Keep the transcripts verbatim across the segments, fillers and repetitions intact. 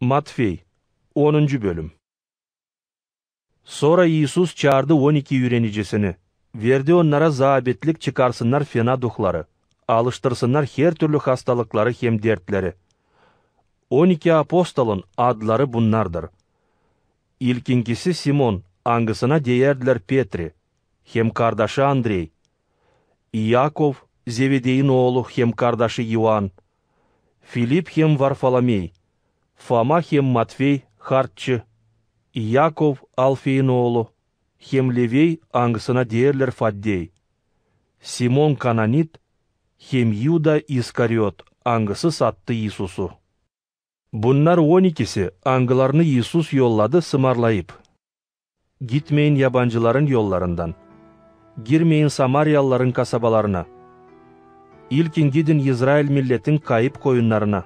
Matfey, onuncu bölüm. Sora İisus çaardı on iki üürenicisini, verdi onnara zaabetlik çıkarsınnar fena duhları, alıştırsınnar hertürlü hastalıkları hem dertleri. On iki apostolun adları bunnardır: İlkinkisi Simon, angısına deyärdilär Petri, hem kardaşı Andrey, İakov, Zevedeyin oolu, hem kardaşı İoan, Filip hem Varfolomey, Foma hem Matfey, harççı, İakov, Alfeyin oolu, hem Levey, angısına deyärdilär Faddey, Simon Kananit, hem İuda İskariot, angısı sattı İisusu. Bunnar on ikisi, angılarını İisus yolladı sımarlayıp: Gitmeyin yabancıların yollarından, girmeyin samariyalıların kasabalarına. İlkin gidin İzrail milletin kayıp koyunnarına.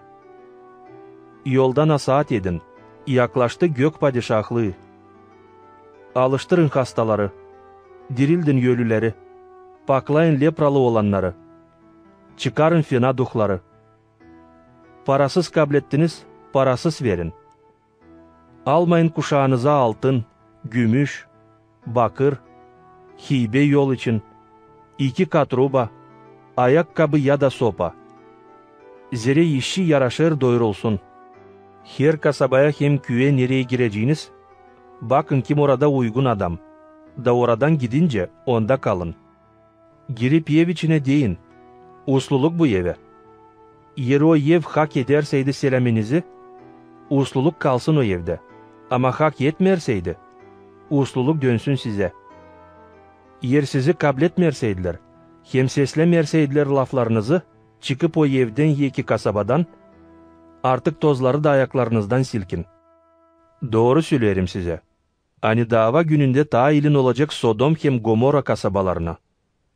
Yolda nasaat edin: yaklaştı Gök Padişahlıı. Alıştırın hastaları, dirildin ölüleri, paklayın lepralı olannarı, çıkarın fena duhları. Parasız kablettiniz, parasız verin. Almayın kuşaanıza altın, gümüş, bakır, hiybä yol için, iki katruba, ayakkabı ya da sopa. Zerä işçi yaraşêr doyurulsun. Her kasabaya hem küüyä nereyi gireceniz, bakın, kim orada uygun adam, da oradan gidincä onda kalın. Girip ev içinä, deyin: Usluluk bu evä. Eer o ev hak edärseydi seläminizi, usluluk kalsın o evdä, ama hak etmeerseydi, usluluk dönsün sizä. Eer sizi kabletmeerseydilär hem seslämeerseydilär laflarınızı, çıkıp o evdän ya ki kasabadan, artık tozları da ayaklarınızdan silkin. Dooru söleerim sizä, ani daava günündä taa ilin olacek Sodom hem Gomorra kasabalarına,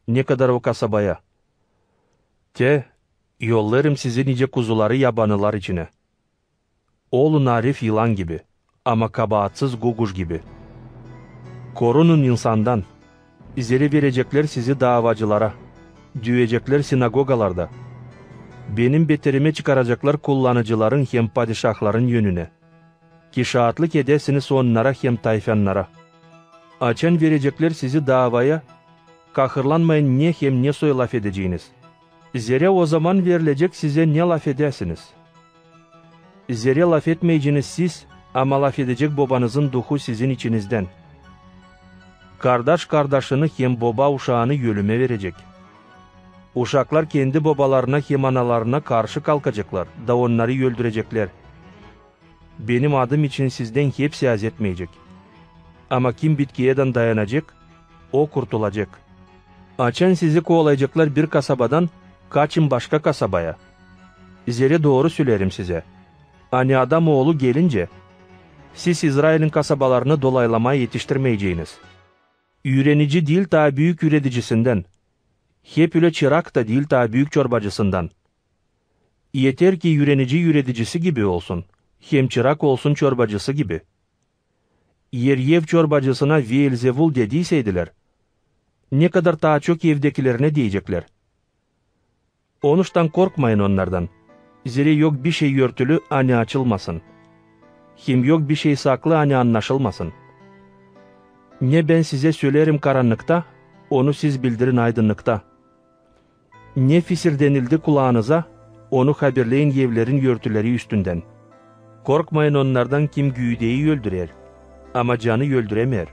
nekadar o kasabaya. Te, yollêêrım sizi nicä kuzuları yabanılar içinä. Olun arif yılan gibi, ama kabaatsız guguş gibi. Korunun insandan, zerä vereceklär sizi daavacılara, düüyeceklär sinagogalarda. Benim beterimä çıkaraceklar kullanıcıların hem padişahların önünä, ki şaatlık edäsiniz onnara hem tayfannara. Açan vereceklär sizi daavaya, kahırlanmayın, ne hem ne soy lafedeceniz. Zerä ozaman verilecek sizä, ne lafedäsiniz. Zerä lafetmeyeceniz siz, ama lafedecek Bobanızın Duhu sizin içinizdän. Kardaş kardaşını hem boba uşaanı ölümä verecek. Uşaklar kendi bobalarına hem analarına karşı kalkaceklar da onnarı öldüreceklär. Benim adım için sizdän hepsi azetmeyecek. Ama kim bitkiyädän dayanacek, o kurtulacek. Açan sizi koolayaceklar bir kasabadan, kaçın başka kasabaya. Zerä dooru söleerim sizä, ani Adam Oolu gelincä, siz İzrailin kasabalarını dolaylamaya etiştirmeyeceniz. Üürenici diil taa büük üüredicisinden, hep ölä çırak ta diil taa büük çorbacısından. Eter ki üürenici üüredicisi gibi olsun, hem çırak olsun çorbacısı gibi. Eer ev çorbacısına Veelzevul dediyseydilär, nekadar taa çok evdekilerinä deyeceklär. Onuştan korkmayın onnardan, zerä yok bişey örtülü, ani açılmasın, hem yok bişey saklı, ani annaşılmasın. Ne Bän sizä söleerim karannıkta, onu siz bildirin aydınnıkta. Ne fisirdenildi kulaanıza, onu haberleyin evlerin örtüleri üstündän. Korkmayın onnardan, kim güüdeyi öldürer, ama canı öldürämeer.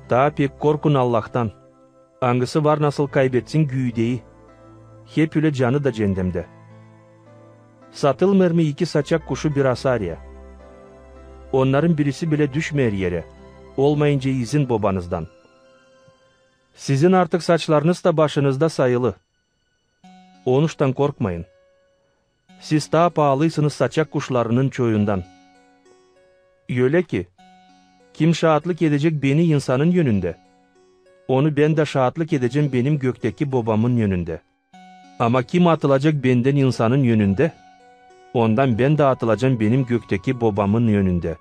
Taa pek korkun Allahtan, angısı varnasıl kaybetsin güüdeyi, hep ölä canı da cendemdä. Satılmêêr mı iki saçak kuşu bir asarıya? Onnarın birisi bilä düşmeer erä, olmayınca izin Bobanızdan. Sizin artık saçlarınız da başınızda sayılı. Onuştan korkmayın. Siz taa paalıysınız saçak kuşlarının çoyundan. Ölä ki, kim şaatlık edecek Beni insanın önündä, onu Bän dä şaatlık edecäm Benim gökteki Bobamın önündä. Ama kim atılacek Bendän insanın önündä, ondan Bän dä atılacam Benim gökteki Bobamın önündä.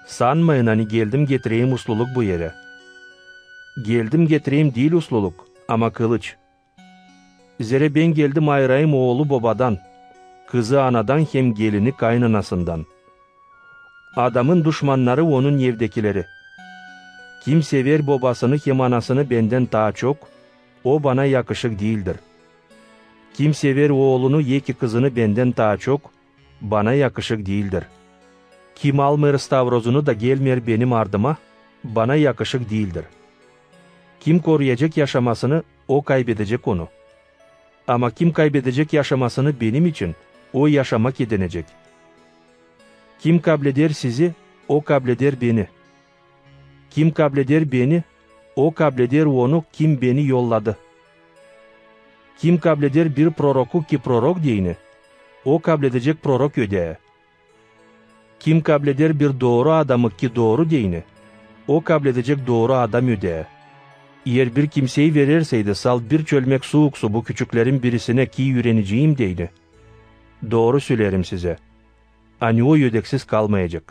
Sanmayın, ani geldim getireyim usluluk bu erä. Geldim getireyim diil usluluk, ama kılıç. Zerä Bän geldim ayırayım oolu bobadan, kızı anadan hem gelini kaynanasından. Adamın duşmannarı onun evdekileri. Kim sever bobasını hem anasını bendän taa çok, o bana yakışık diildir. Kim sever oolunu eki kızını bendän taa çok, bana yakışık diildir. Kim almêêr stavrozunu da gelmeer benim ardıma, bana yakışık diildir. Kim koruyacek yaşamasını, o kaybedecek onu. Ama kim kaybedecek yaşamasını benim için, o yaşamak edinecek. Kim kableder sizi, o kableder beni. Kim kableder beni, o kableder onu, kim beni yolladı. Kim kableder bir proroku ki prorok deyni, o kabledecek prorok ödää. Kim kableder bir dooru adamı ki dooru deyni, o kabledecek dooru adam ödää. Eer bir kimsey vererseydi salt bir çölmek suuk su bu küçüklerin birisinä ki üüreneceyim deyni, dooru söleerim sizä, ani o ödeksiz kalmayacek.